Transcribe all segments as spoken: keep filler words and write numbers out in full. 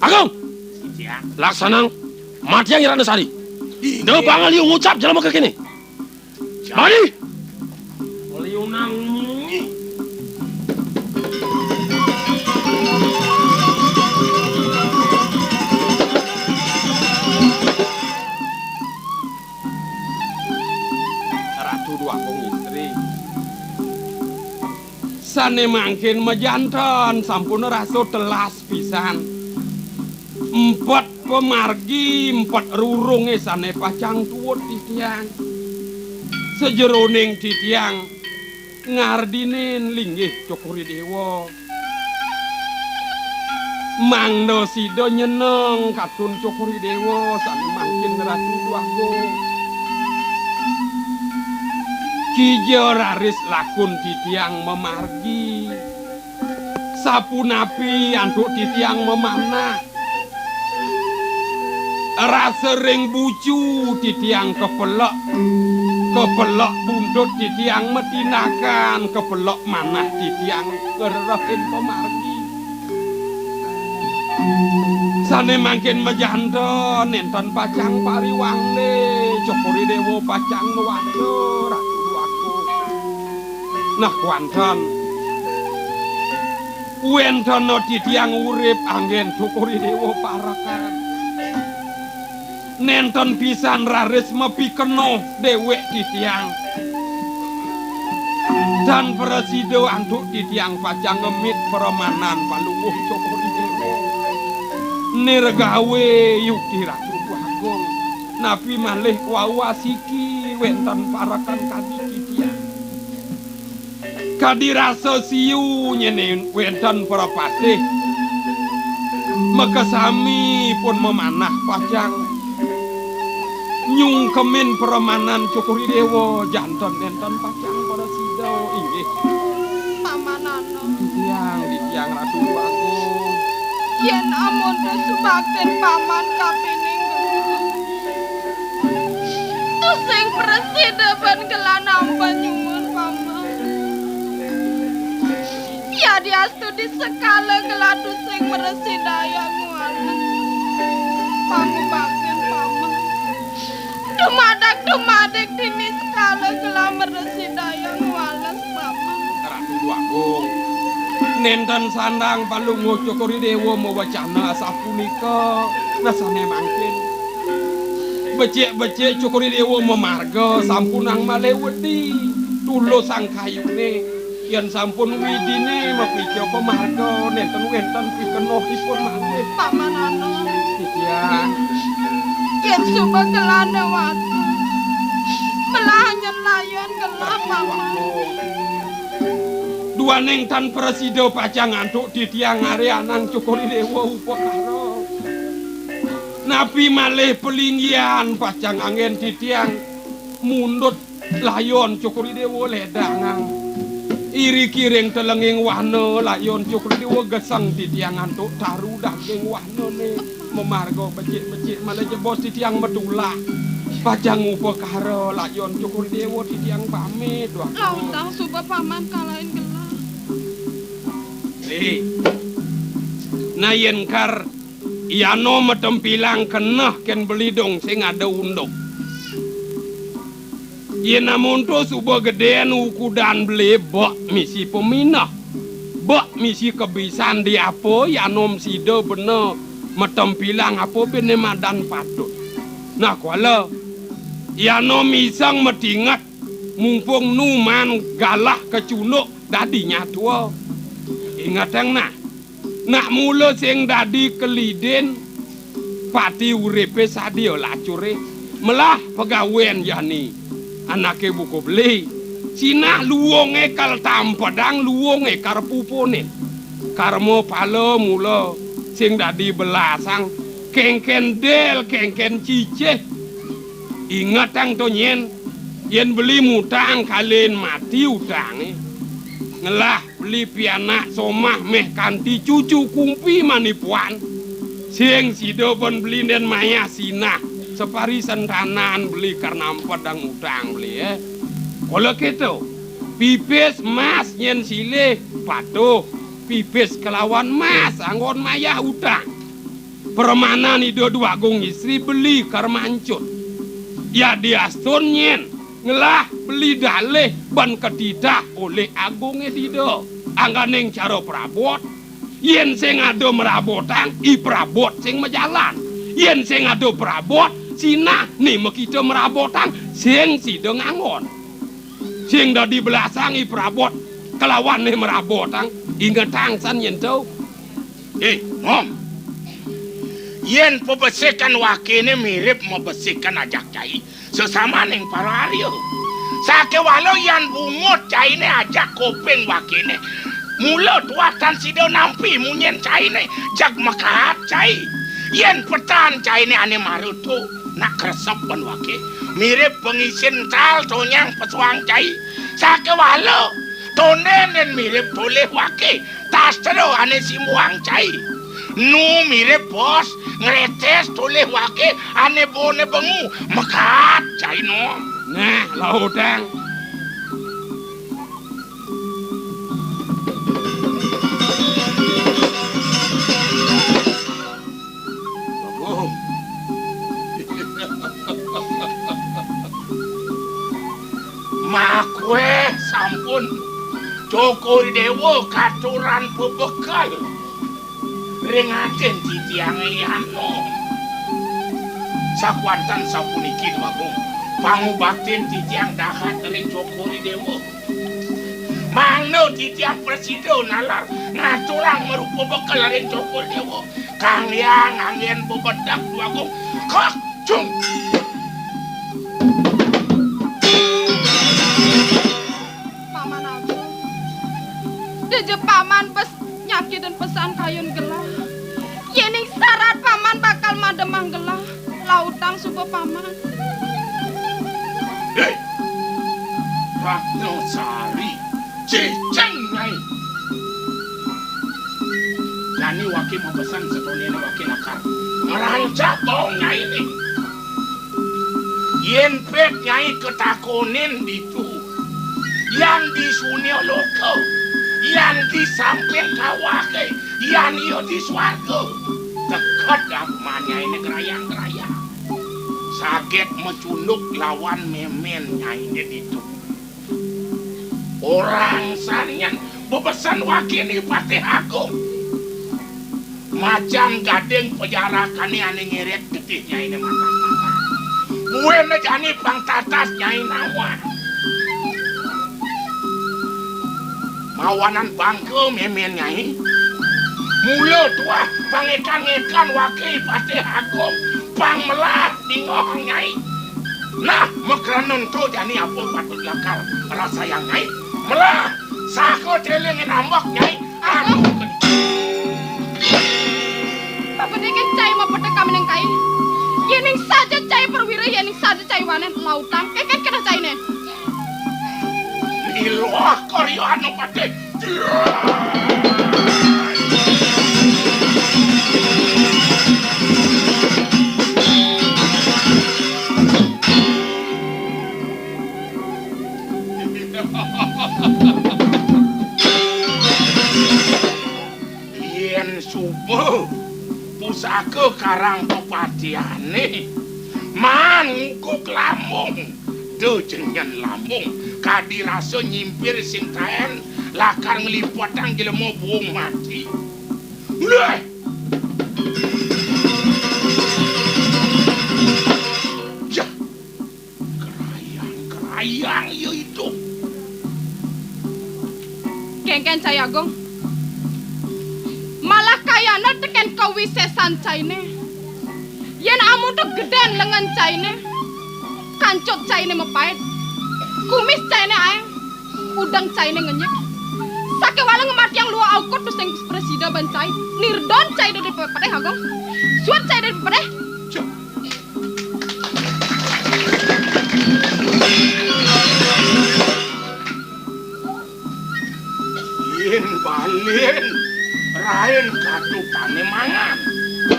Agung! Titiang. Laksanang, matiang i Ratna Sari. Inggih. Da pangaliu ngucap jelema kéné. Mani! Liunang munyi. Ratu Déwa Agung istri. Sané mangkin majanten sampun rasa telas pisan. Empet pamargi, empet rurungé sané pacang tuut titiang. Sajeroning titiang ngardinin linggih Cokor I Déwa. Mangda sida nyeneng katun Cokor I Déwa sané mangkin Ratu Déwa Agung. Kija raris lakun titiang mamargi. Sapunapi antuk titiang mamanah. Rasa ring bucu titiang kapelek. Kapelek buntut titiang matindakan, kapelek manah titiang ngrerehin pamargi. Sané mangkin majanten nénten pacang pariwangdé, Cokor I Déwa pacang nuwata Ratu Déwa Agung. Nah, kéwanten. Wéntena titiang urip anggén Cokor I Déwa parekan. Nénten pisan raris mapikenoh déwék titiang. Tan prasida antuk titiang pacang ngemit pramanan Palungguh Cokor I Déwa. Nirgawé yukti Ratu Agung. Napi malih wau asiki wénten parekan kadi titiang. Kadi rasa siu nyén wénten prapatih. Makasami pun mamanah pacang nyungkemin pramanan Cokor I Déwa, janten nénten pacang prasida, inggih. Paman Ana. Titiang, titiang Ratu Agung. Yén amonto subaktin paman kapining gelah. Tusing prasida ban gelah nampa nyuwun, Paman. Yadiastu di sekala gelah tusing mrasidayang ngwales. Pangubaktin, Paman. Dumadak-dumadik dini sekala gelah mrasidayang ngwales, Paman. Ratu Agung. Nénten sandang Palungguh Cokor I Déwa mawacana asapunika. Nah, sané mangkin. Becik-becik Cokor I Déwa mamarga sampunang malih wedi. Tulusang kayuné. Yén sampun widiné mapica pamarga, nénten wénten pikenohipun malih. Paman Ana. Titiang. Yén suba gelahé watu. Melah nyén layon gelah, Paman. Duaning tan prasida pacang antuk titiang ngarianang Cokor I Déwa upakara. Napi malih palinggihan pacang anggén titiang mundut layon Cokor I Déwa lédangang. Iriki ring telenging wahna layon Cokor I Déwa geseng titiang antuk taru daging wahnané. Mamarga becik-becik malih jebos titiang matulak. Pacang upakara layon Cokor I Déwa titiang pamit, Déwa Agung. Lautang suba paman kalahin gelah. Éh. Nah, yén kar I Ana matempilang keneh kén beli dong sing ada unduk. Yén amonto suba gedén ukudan beli bek misi peminah. Bek misi kebisan di apa I Ana sida bena matempilang apa bene madan patut. Nah, kuala. I Ana misang matinget mumpung nu maan galah kacunduk dadi nyatua. Ingetang nah. Nak mula sing dadi kelidin pati uripé sadia lacuré. Melah pegawén jani anaké buka beli. Sinah luungé kal tampedang luungé kar pupunin. Karma pala mula sing dadi belasang kéngkén dél, kéngkén cicih. Ingetang to nyén, yén beli mutang kalin mati utangé. Ngelah beli pianak somah méh kanti cucu kumpi manipuan. Sing sida ban beli ndén mayah sinah, sapari sentanan beli kar nampedang utang beli, eh. Kala kéto, pipis mas nyén silih patuh, pipis kelawan mas anggon mayah utang. Permanan Ida Dwagung Istri beli kar mancut. Yadiastun nyén ngelah beli dalih ban katitah olih agungé dida. Angganing cara prabot, yén sing ada mrabotang, i prabot sing majalan. Yén sing ada prabot, sinah né makita mrabotang, sing sida nganggon. Sing dadi belasang i prabot kalawan né mrabotang, ingetang san nyén to. Eh, Nom. Yén pabesikan wakéné mirip mabesikan ajak cai, sesamaning para arya. Sakéwala yan bungut cainé ajak kuping wakéné, mula tuah tan sida nampi munyin cainé, jag makaat cai. Yén petan cainé ané mara to, nak kresep ban waké, mirip pangisin tal tonyang pesuang cai. Sakéwala tondén yén mirip tolih waké, tastra ané simbuang cai. Nu mirip bos ngretés tolih waké ané boné bengu, makaat cai, Nom. Nah, lautang. Agung. Makuéh sampun Cokor Déwa katuran bebekel ring atin titiangé, Nom. Sakuanten sapuniki, Agung, pangubaktin titiang dahat ring Cokor Déwa. Mangda titiang prasida nalar ngaturang marupa bekel ring Cokor Déwa. Kang Hyang anggén bebedek Agung. Kok cung. Paman Agung. Dija paman bes nyakitin pesan kayun gelah. Yéning sarat paman bakal mademang gelah. Lautang suba paman. Hei! Ratna Sari, cicing Nyai. Jani waké mapesan satonéné waké lakar ngrancak baong Nyainé. Yén pét Nyai katakonin ditu, yan di sunya loka, yan di samping kawaké, yan ia di swarga, teket agman Nyainé grayang-grayang. Saget macunduk lawan mémén Nyainé ditu. Orang sarian bebesan wakéné Patih Agung. Macan gading pajarakané ané ngérét getih Nyainé makan-makan. Buin jani pang tatas Nyai nawang. Mawanan bangka mémén Nyai. Mula tuah pangekan-ngekan waké Patih Agung pang melah dingohang Nyai. Nah, makrana ento jani apa patut lakar rasayang Nyai? Melah, saka télingin ambek Nyai. Aduh, kedis. Pabedengin cai mapeta kamining kai. Yéning saja cai perwira, yéning saja cai wanen lautang, kékén kéné cainé. Iloh karya Anupati. Yén suba pusaka karang pepatihané maan nguguk lambung, da jenyen lambung, kadi rasa nyimpir sing taén lakar nglipetang jelema buung mati. Leh! Jah! Kerayang-kerayang ya itu. Kénkén cai Agung. Malah kayana tekén kawisésan cainé. Yén amonto gedén lengen cainé, kancut cainé mapaid. Kumis cainé aéng, udeng cainé ngenyek. Sakéwala ngamatiang luh aukud tusing prasida ban cai. Nirdon cai dadi Patih Agung. Suud cai dadi Patih. Yén balen, rain katupané mangan.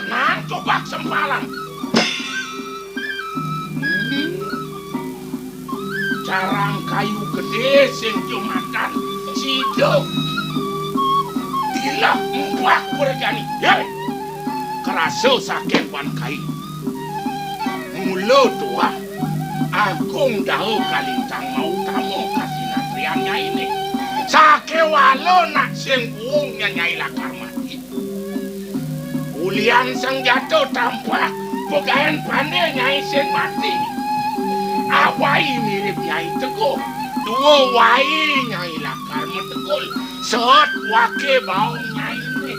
Nang coba sempalan. Hmm. Carang kayu gedé sing jumatan. Sida. Tilah muak berjani. Yé. Rasa saking pan kai. Mula tuah Agung Dawa Kalintang mautama kasinatrian nyainé. Sakéwala nak sing puung nyai lakar mati. Ulian sang jatuh tampak, pegaén pandé nyai sing mati. Abai mirip nyai teguh, dua wai nyai lakar matekul, set waké baong nyainé.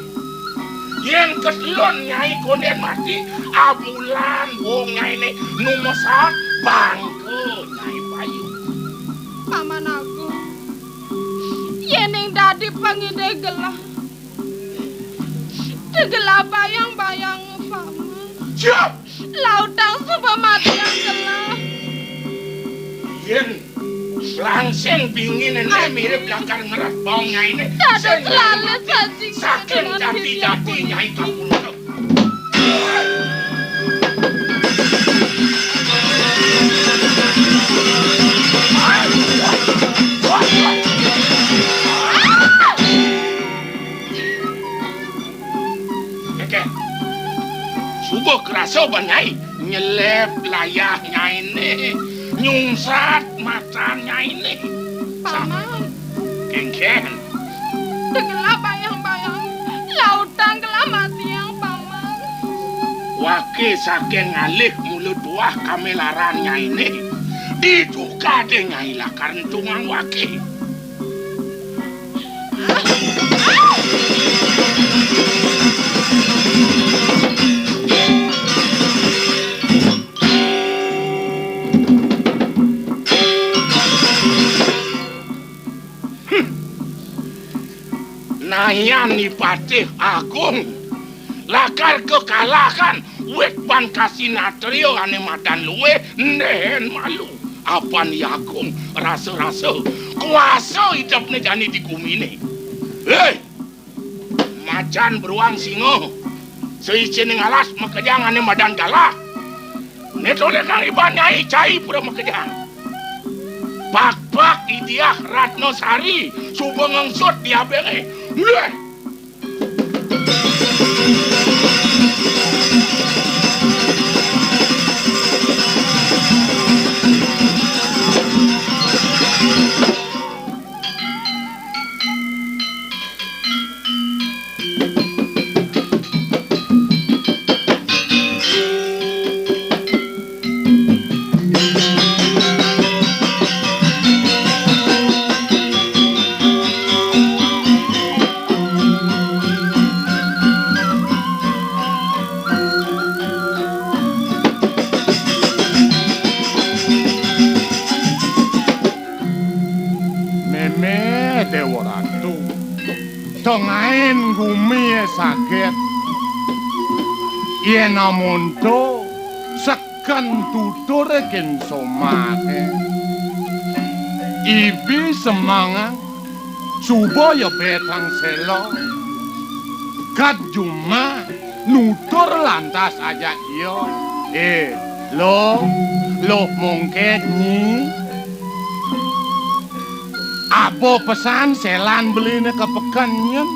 Yén ketelun nyai kondén mati, abulan baong nyainé nu mesat bangka nyai payu. Paman Agung, yéning dadi pangidih gelah, tegelah bayang-bayang, Paman. Siap! Lautang suba matiang gelah. Yén langsing bingin ené mirip lakar ngerat baong nyainé. Dados sing lalis saking jati-jati nyai kapulung. Kékéh. Suba krasa ba nyai nyelep layah nyainé, nyungsat matan nyainé. Paman. Kénkén. Tegelah bayang-bayang, lautang gelah matiang, Paman. Waké saking ngalih mula tuah kamelaran nyainé, ditukadé nyai lakar entungang waké. Nayan Ipatih Agung lakar kekalahan wit ban kasinatria ané madan luih, ndén malu. Apan I Agung rasa-rasa kuasa idepné jani di guminé. Héh! Macan beruang singa, saisiné ngalas makejang ané madan galah. Né tolih kang iban nyai cai pura makejang. Pakpak I Diah Ratna Sari suba ngengsut di abéngé. Mulih! Mémé Déwa Ratu, tengahin gumié saget. Yén amonto seken tuturé kén somaké. Ibi semangang suba ya betang séla. Kad jumah nutur lantas ajak ia. Eh, Luh, Luh Mongkég, Nyi. Aba pesan sélan beliné ka peken nyén,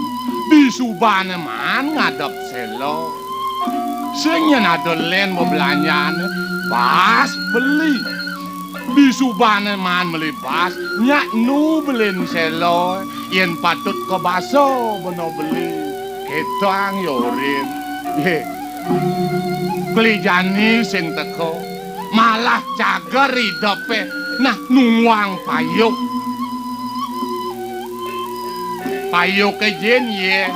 disubané maan ngadep séla. Sing nyén ada lén bebelanjané, baas beli. Disubané maan meli baas, nyak nu belin séla, yén patut kebasa bena beli. Kétang ya urin. Yé. Keli jani sing teka, malah cager idepé, nah nungguang payuk. Payuké jin yé,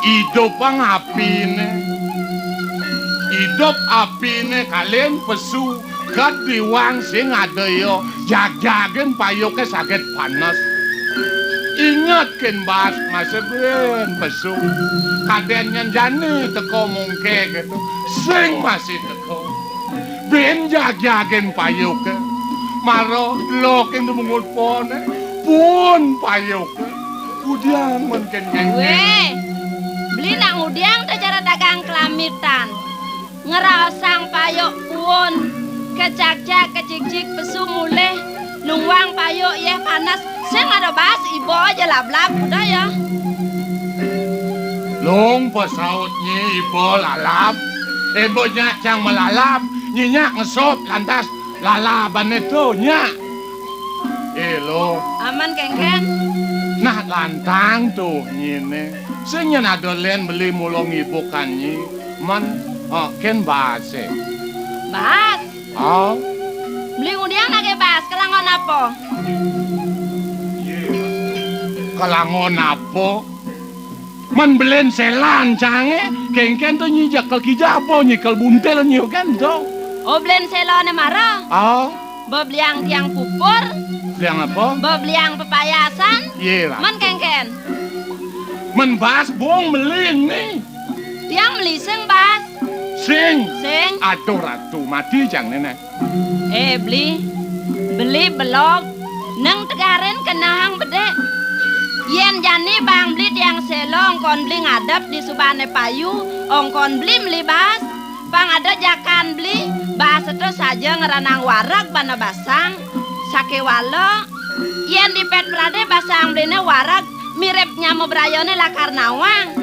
idupang apiné. Idup apiné kalin pesu, kad iwang sing ada ia, jagjagin payuké saget panes. Inget kén baas masih buin pesu. Kadén nyén jani teka Mongkég kéto, sing masih teka. Buin jagjagin payuké. Mara lokin dumungut pohon, puun payuké. Udiang mén kén kéngkén. Wéh, beli nak ngudiang da cara dagang kelamitan. Ngraosang payuk puun, kejagjag kejigjig pesu mulih, nungguang payuk yéh panes, sing ada baas iba ja lablab udah ya. Dong pasaut nyi iba lalab. Embo nyak cang malalab, nyi nyak ngesop lantas lalabané to nyak. Élo. Aman kéngkén. Nah lantang to nyiné. Sing nyén ada lén beli mula ngibukan nyi. Man, oh, kén basé. Bas. Oh. Beli ngudiang nagih bas, kelangon apa? Kelangon apa? Man belin sélan cangé, kéngkén to nyi jakel kija apa nyikel buntil nyi kén to. Oh, belin sélané mara. Ah. Bebeliang tiang pupur. Beliang apa? Bebeliang pepayasan. Yé, Ratu. Man kéngkén. Man bas bong melin né. Tiang meli sing bas. Sing. Sing. Aduh, Ratu, mati cang né. Eh, beli. Beli belog. Nang tegarin kenang bedik. Yén jani bang beli tiang séla, ongkon beli ngadep di subané payu, ongkon beli meli bas. Pang ada jakan beli, bas to saja ngranang wareg bana basang. Sakéwala, yén dipét pradé basang beliné wareg, mirib nyama brayané lakar nawang.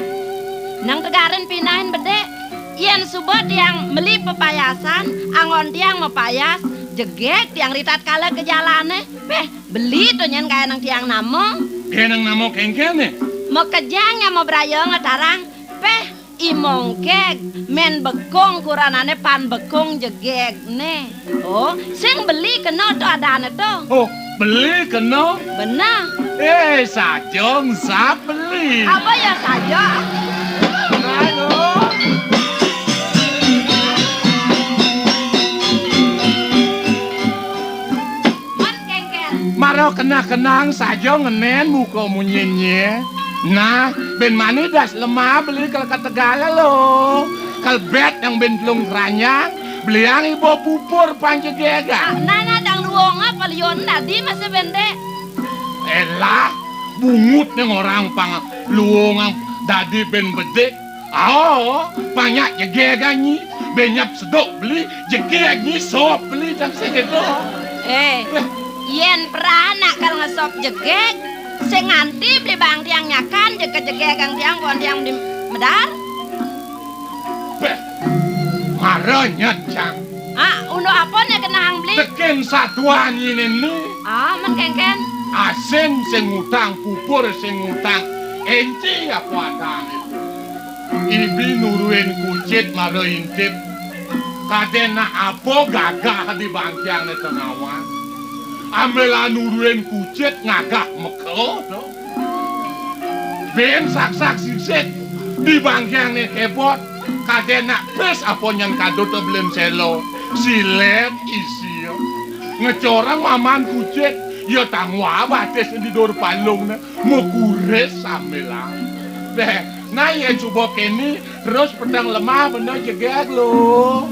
Nang tegarin pinahin bedik. Yén suba tiang meli pepayasan, anggon tiang mapayas, jegég tiang ritatkala ka jalané. Péh, beli to nyén gaé nang tiang nama. Gaé nang nama kéngkéné. Makejang nyama braya ngatarang. Péh, i mongkég, mén bekung kuranané pan bekung jegégné. Oh, sing beli kena to adané to. Oh, beli kena? Beneh. Eh, saja ensap beli. Apa ya saja? Aduh. Man kéngkén. Mara kenah-kenang saja ngenén muka munyinnyi. Nah, bin mani das lemah beli kal kategal lo. Kal bet yang bin telung keranjang, beliang iba pupur panjegega. Ah, nana dang luong apa lion dadi masa bendek. Elah, bungut nang orang pang luong dadi bin bedik. Ao, panyak jegeg anyi, benyap sedok beli, jegeg nyi sop beli dang sekedo. Eh, yén peranak kal ngesop jegeg, sing nganti beli bang tiang nyakan, jegeg-jegeg ang tiang, pon tiang beli medar. Beh, mara nyet cang. Ah, unduk apa né kenang beli? Tekin satuan ini ni. Ah, men kéngkén. Asin sing ngutang, pupur sing ngutang. Enti apa adang itu? Ibi nuruin kucit mara intip. Kadén nak apa gagah di bangkiang né tengawan. Ambil nuruin kucit ngagah meka to. Bin saksak sisik di bangkiang né kebot. Kadén nak pis apa nyen kado to belin selo. Silet isi. Ngecorang maman kucit. Ya tangwa batis di dur palung né. Mekuris sambilang. Deh, nah yén suba kéné, terus peteng lemah bener jegeg lo.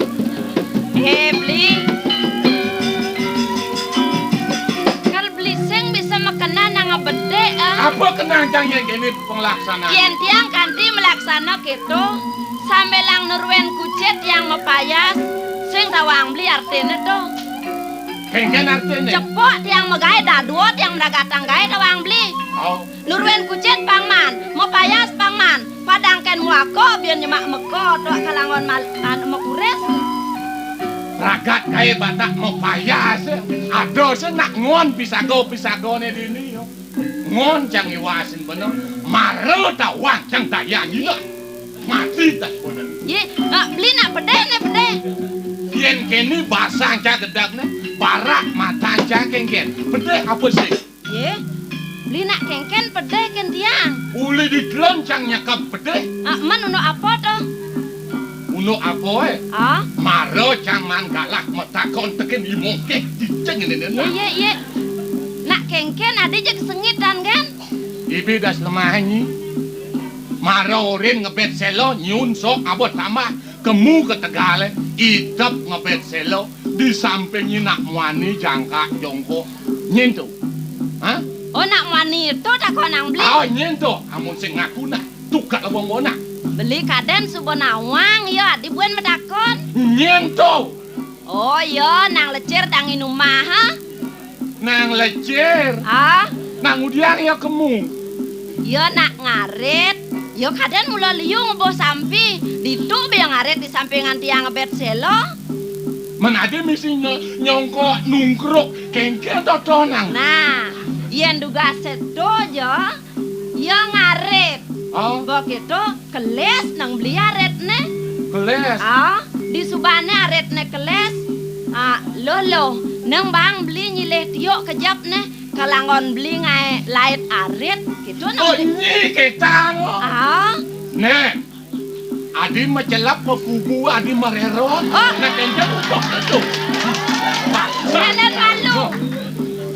Eh, beli. Kal beli sing bisa makena nang bedik, ah. Apa kenang cang yén kéné penglaksanaan? Yén tiang kanti melaksana kéto, sambilang nuruin kucit tiang mapayas, sing tawang beli artiné to. Kéngkén artiné? Cepok tiang magaé dadua tiang meragatang gaé tawang beli. Oh. Nuruin kucit pang man, mapayas pang man, padang kén muaka bian nyemak meka to kalangon mal-, an mekuris. Ragat gaé batak mapayas, ada sing nak ngon pisaga-pisagané dini yo. Ngon cang iwasin bener, mara tawang cang daya nyina. Mati tas bener. Yé, ah, beli nak pedih né pedih. Yén kéné basang cang gedagné, barak matan cang kéngkén. Pedih apa sih? Yé, beli nak kéngkén pedih kén tiang. Uli di telon cang nyakap pedih. Ah, man unduk apa to? Unduk apa, eh? Ah? Mara cang man galak matakon tekin i mongkeh cicing ini, ini. Yé, yé, yé. Nak kéngkén adi ja kesengit dan kan? Ibi das lemah nyi. Mara orin ngebet selo, nyun sok abot tambah. Kemu ketegalé, itep ngebet selo, di samping nyi nak muani jangkak jongkok. Nyen to. Hah? Oh, nak muani to takon nang beli. Ah, nyen to. Amun sing ngaku nah, tukak lebong bonak. Beli kadén suba nawang, ya, di buen medakon. Nyen to. Oh, ya, nang lecir tangi numah, ha? Nang lecir. Ah? Nang udiang ya kemu. Ya, nak ngarit. Ya kadén mula liu ngebuh sampi, ditu bé ya ngarit di sampingan tiang ngebet séla. Men adi misi nye-, nyongkok nungkruk kéngkén totonang. Nah, yén dugasé to ja, ya ngarit. Oh. Mbok kéto kelis nang beli aritné. Kelis? Oh, disubané aritné kelis. Ah, loh, loh, nang bang beli nyilih tiuk kejepné. Kalanggon beli ngaé lait arit, kéto nang. Oh, nyi kétang. Ah. Né, adi macelep ka kubu, adi marérot. Oh. Nah, kéngkén utuk kéto. Nah, nah, malu.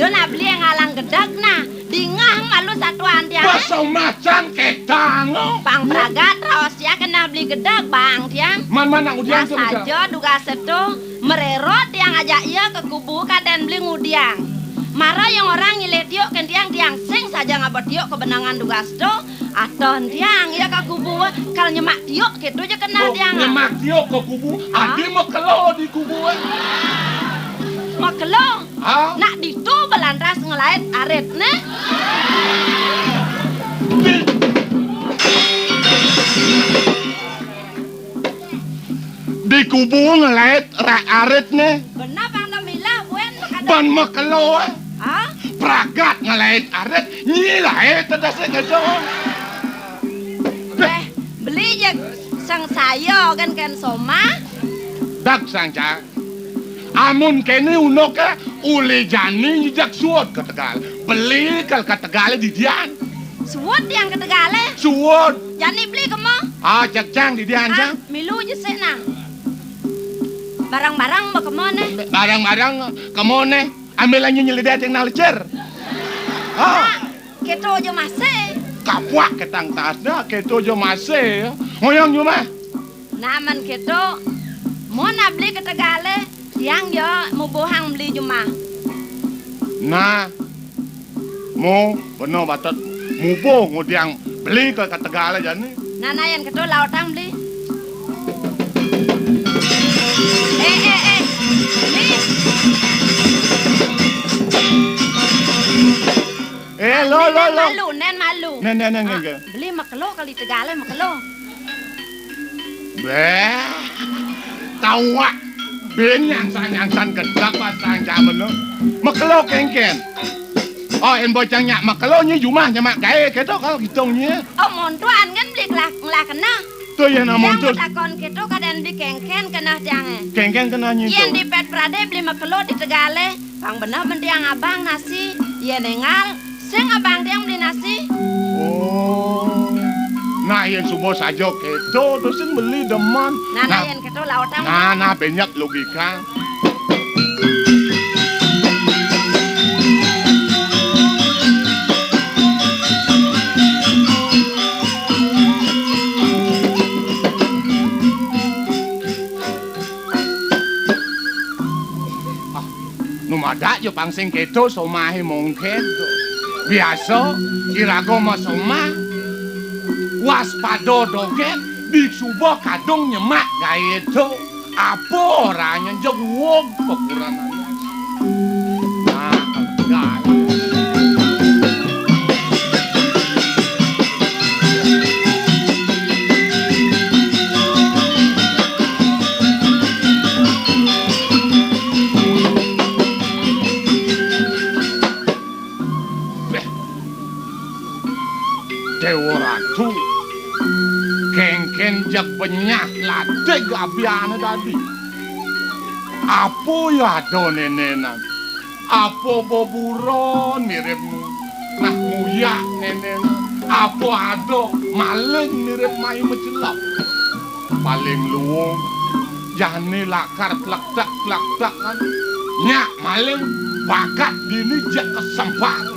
Dun beli ngalang gedeg nah. Dingeh malu satuan tiang. Basa macan kétang. Pang pragat raos ya keneh beli gedeg bang tiang. Man, man, nang udiang. Nah, to, saja dugasé to. Marérot tiang ajak ia ka kubu kadén beli ngudiang. Mara yang orang nyilih tiuk kén tiang, tiang sing saja ngaba tiuk ka benangan dugas to. Aton tiang ia ka kubu, kal nyemak tiuk kéto ja kenal. Oh, tiang. Nyemak tiuk ka kubu, ah, adi makelo di kubu. Makelo? Ah? Nak ditu belantas ngelait arit, né? Di Di kubu ngelait ra-, arit né. Bener bang, dah milah buen makadang. Ban makelo, eh. Hah? Pragat ngelait arit, nyi lait tedasé kéto. Eh, beli ja sang saya kan kén somah. Dag sang ca. Amun kéné unuké, uli jani nyi jak suud ka Tegal. Beli kal ka Tegal didian. Suud tiang ka Tegalé. Suud. Jani beli kema? Ah, jak cang didian, ah, cang. Milu ja sik nah. Barang-barang ba kema né? Barang-barang kema né? Ambil aja nyelidé yang nang lecir. Ah. Nah, kéto ja masih. Kapuak ketang tas dah, kéto ja masih. Ngoyong jumah. Nah, men kéto, mun abli ka Tegalé, tiang ja mubuhang beli jumah. Nah, mu, bener batet mubuh ngudiang beli ka, ka Tegalé jani. Nah, nah, yén kéto lautang beli. Eh, eh, eh, beli. Eh, lo, lo, lo. Nén malu, nén malu. Nén, nén, nén, ah, nén, nén. Beli makelo kali Tegalé makelo. Béh. Tawak. Bin nyangsan-nyangsan kedak pasang jaman lo. Makelo kéngkén. Oh, yén bocah nyak makelo nyi jumah nyemak gaé kéto kal kitung nyi. Oh, montuan kan beli kelak ngelah keneh. To yén amun to. Tiang takon kéto kadén beli kéngkén keneh tiangé. Kéngkén keneh nyi to. Yén di pét pradé beli makelo di Tegalé, pang bener men tiang abang nasi, yén énggal, sing abang tiang beli nasi. Oh. Nah, yén suba saja kéto, to sing beli demen. Nah, nah, nah, yén kéto lautang. Nah, nah, banyak logika. Ah, nu madak ja pang sing kéto somahé mongkén to. Biasa, iraga masomah, waspada dogén, disuba kadung nyemak gaé to. Apa orahnya jeg uug pakurenan. Nah, enggak. Béh. Déwa Ratu, kéngkén jeg benyah ladég abiané dadi. Apa ya ada nénénan? Apa beburon mirip nah nguyak nénénan? Apa ada maling mirip mai macelep? Paling luung, jani lakar klektek-klektek kan. Nyak maling, bakat dini jak kesempat.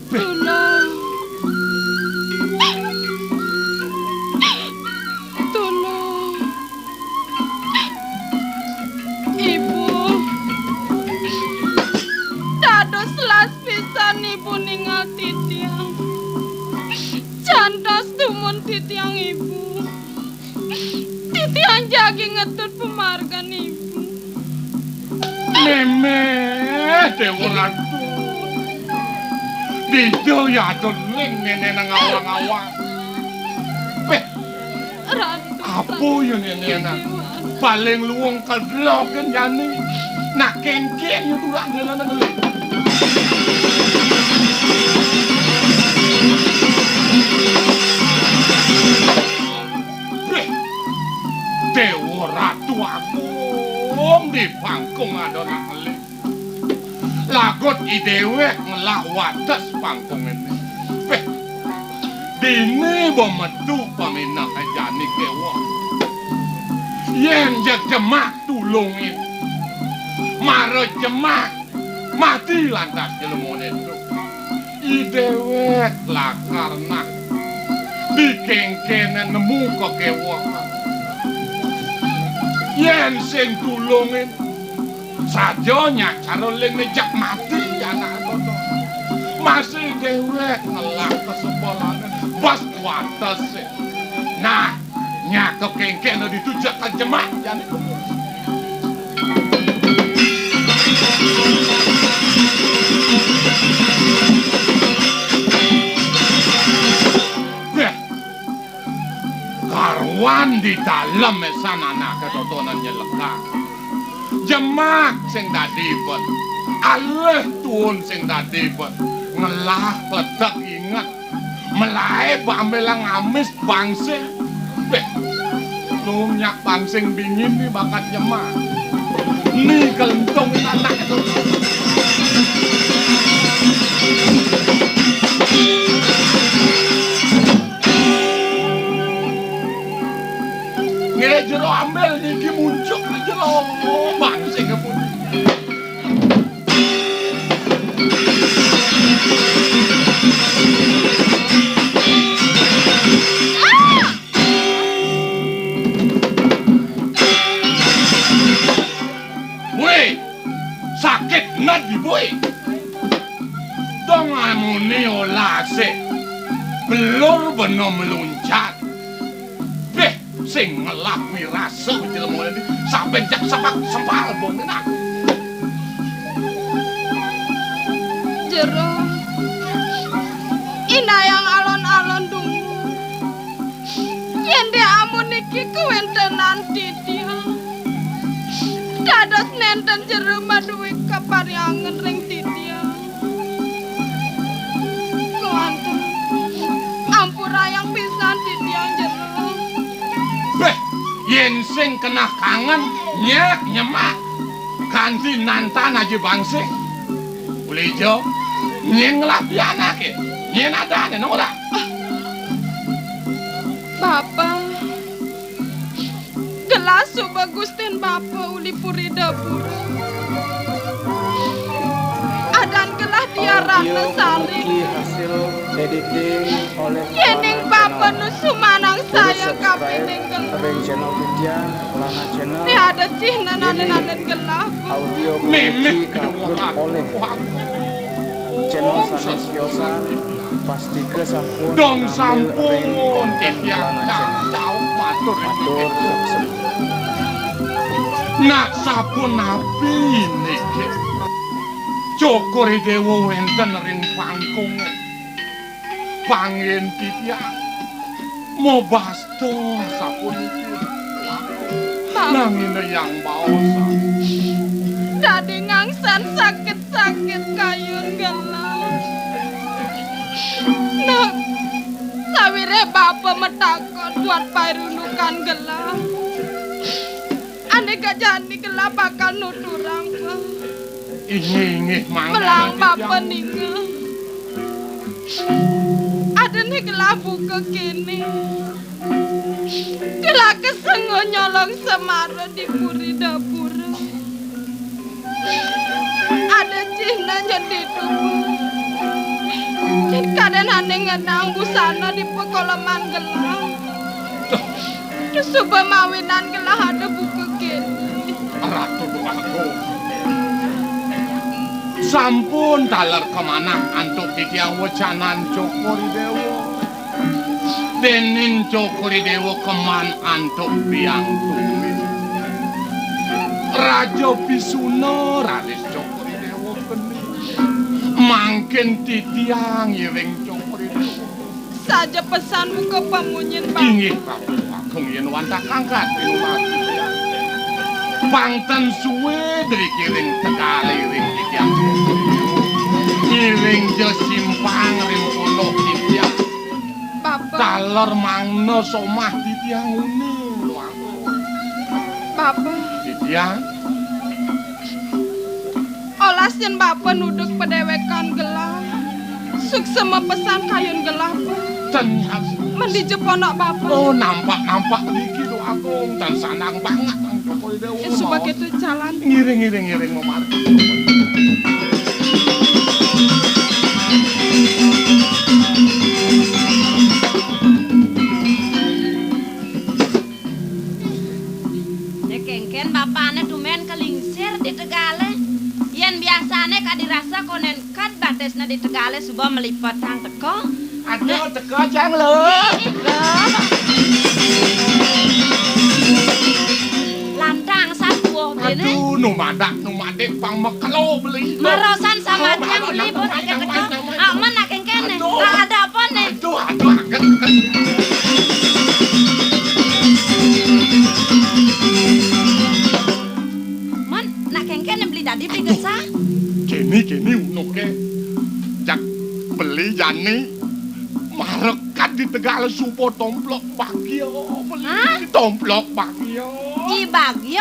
Tulung. titiang, Ibu. Titiang jagi ngetut pamargan Ibu. Mémé, Déwa Ratu. Dija ya adoh ling néné nang awang-awang. Péh, Ratu, apa ya néné anak? Paling luung kedlokin jani. Nak kéngkén ya turak dolanan ngeling. Béh, Déwa Ratu Agung di pangkung ada nak ngeling. Lagut i déwék ngelah wates pangkung éné. Béh, dini ba metu paminah jani kéweh. Yén jeg jemak tulungin. Mara jemak mati lantas jelemané ento. I déwék lakar nah di kéngkéné nemu kakéwehan. Yén sing tulungin, saja nyak cara ling né jeg mati anak toto. Masih déwék ngelah kasebelané, bas watesé. Nah, nyak kéngkéné ditu jeg jemak jani. Béh, karuan di dalem ésan anaké totonan nyelekang. Jemak sing dadi iben, alih tuun sing dadi iben, ngelah kledek inget, melaé bambelang amis bangsing. Béh, nyak bangsing bingin né bakat jemak. Ni kelentung anak itu. Nggih, jero ambil niki munjuk jero. Bangsing ngemuji. Woi, sakit nget di boi. Dong amune olasé. Belur bena meluncat. Béh, sing ngelah wirasa jelema iki saben jak sepak sempal bong nak. Jero. Inayang alon-alon dungu. Yén dé amun iki kawéntenan titiang, dados nénten jero madué kaparyangan ring titiang. Kuanten, ampurayang pisan titiang jero. Béh, yén sing kenah kangen, nyak nyemak. Kanti nantan aji bangsing. Uli ijo, nyén ngelah pianaké, nyén adané, nang ora? Bapa, gelah suba Gustin Bapa uli puri dapur. Adan gelah Diah Ratna Sari. Audio komedi hasil editing oleh Yéning Bapa nu sumanang saya kapining gelah. Ring channel titiang, Lana Channel. Né ada cihna nané-nané gelah. Audio komedi kaupload oleh channel sanés siosan, pastika sampun dong ngambil sampun ring konten titiang Lana Channel. Matur. Matur suksma. Nak sapunapi niki? Cokor I Déwa wénten ring pangkung. Panggén titiang mobasta sapuniki. Bapa. Nanging Hyang Baosan. Dadi ngangsan sakit-sakit kayun gelah. Nah, sawiréh Bapa matakon buat pairundukan gelah. Andika jani gelah bakal nuturang, Bapa. Inggih, inggih, mangga. Melahang Bapa ninga. Adané gelah buka kéné. Gelah kasenga nyolong semara di puri dapura. Ada cihna nyedih tubuh. Kadén ané ngenang busana di pakoleman gelah. Suba mawinan gelah ada buka kéné. Ratu Déwagung. Sampun taler kamanah antuk titiang wecanan Cokor I Déwa. Dening Cokor I Déwa keman antuk biang tumit. Raja Pisuna raris Cokor I Déwa keni. Mangkin titiang iring Cokor I Déwa. Saja pesan muka pamunyin, Bapa. Inggih, Prabu Agung, yen wantah kangkat pinunas titiang. Pang ten suwe driki ring Tegal iring titiang. Iring ja simpang ring pondok titiang. Bapa. Taler mangda somah titiang uning. Bapa. Titiang. Olas yen Bapa nuduk padéwékan gelah. Suksma pesan kayun gelah, Pa. Ten nyas. Men dija pondok Bapa? Oh, nampak-nampak niki, Déwa Agung. Tan sandang banget, Bang Cokor I Déwa. Ya, suba kéto jalan. Ngiring, ngiring, ngiring, mamargi. Né kénkén bapané tumén kalingsir di tegalé. Yén biasané kadi rasa konén kad batisné di tegalé suba malipetang teka. Aduh, teka, Jang, lho. Teka. Lantang sapuh beliné. Aduh, nu madak, nu madik, pang makelo beli. Marosan sama Jang beli, bos, aké teka. Aman, aké kéné. Aduh. Ada apa né? Aduh, aduh, aduh, aduh. Man, nak kénkén beli dadi beli gesah. Kéné, kéné unuké. Jak beli jani marekat di tegal suba tomplok bagia beli. Hah? Tomplok bagia. I bagia